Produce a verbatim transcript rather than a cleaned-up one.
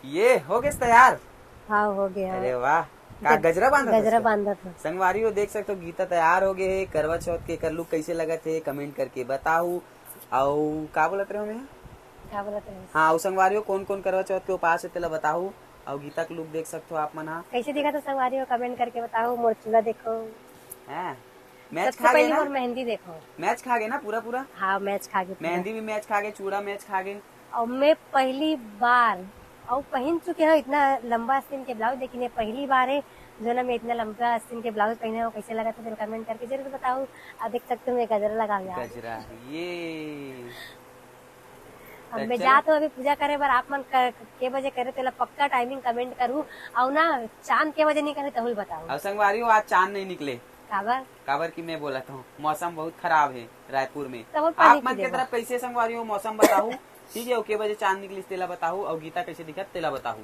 ये हो गए तैयार? हाँ, हो गया। अरे वाह, का गजरा बांधत हस गजरा का? बांधत हूँ। संगवारी हो, देख सकते हो, गीता तैयार हो गए है करवा चौथ के। एकर लुक कैसे लगत है, कमेंट करके बताहू। अउ का बोलत रहे मैं? का बोलत रहे? हाँ, अउ संगवारी हो, कौन कौन करवा चौथ के उपास है, तेला बताहू। अउ गीता के लुक देख सकते हो आप मन हा। कैसे दिखत हे संगवारी हो, कमेंट करके बताहू। मोर चूड़ा देखो, हैं? मैच सबसे खा गए पहले ना? मोर मेहंदी देखो। मैच खा गए ना पूरा पूरा? हाँ, मैच खा गए पूरा। मेहंदी भी मैच खा गए, चूड़ा मैच खा गए। अउ मैं पहली बार, अउ पहन चुके हूँ इतना लंबा आस्तीन के ब्लाउज, लेकिन ये पहली बार है जो ना मैं इतना लंबा आस्तीन के ब्लाउज पहने हूँ। कैसे लगत हे, कमेंट करके जरूर बताहू। अउ देख सकते हो मैं गजरा लगाव यार। गजरा, ये अब तो मैं चलो। जात हूँ अभी पूजा करे बर। आप मन क-, के बजे करे तेला पक्का टाइमिंग कमेंट करू। अउ ना चांद के बजे निकले तहू ल बताहू। अउ संगवारी हो, आज चांद नहीं निकले। काबर? काबर कि मैं बोलत हूँ, मौसम बहुत खराब है रायपुर में। तो वो पानी आप पी मन के लेबा। तरफ कैसे संगवारी हो, मौसम बताहू। ठीक है, ओके बजे चांद निकलिस तेला बताहू, अउ गीता कैसे दिखत तेला बताहू।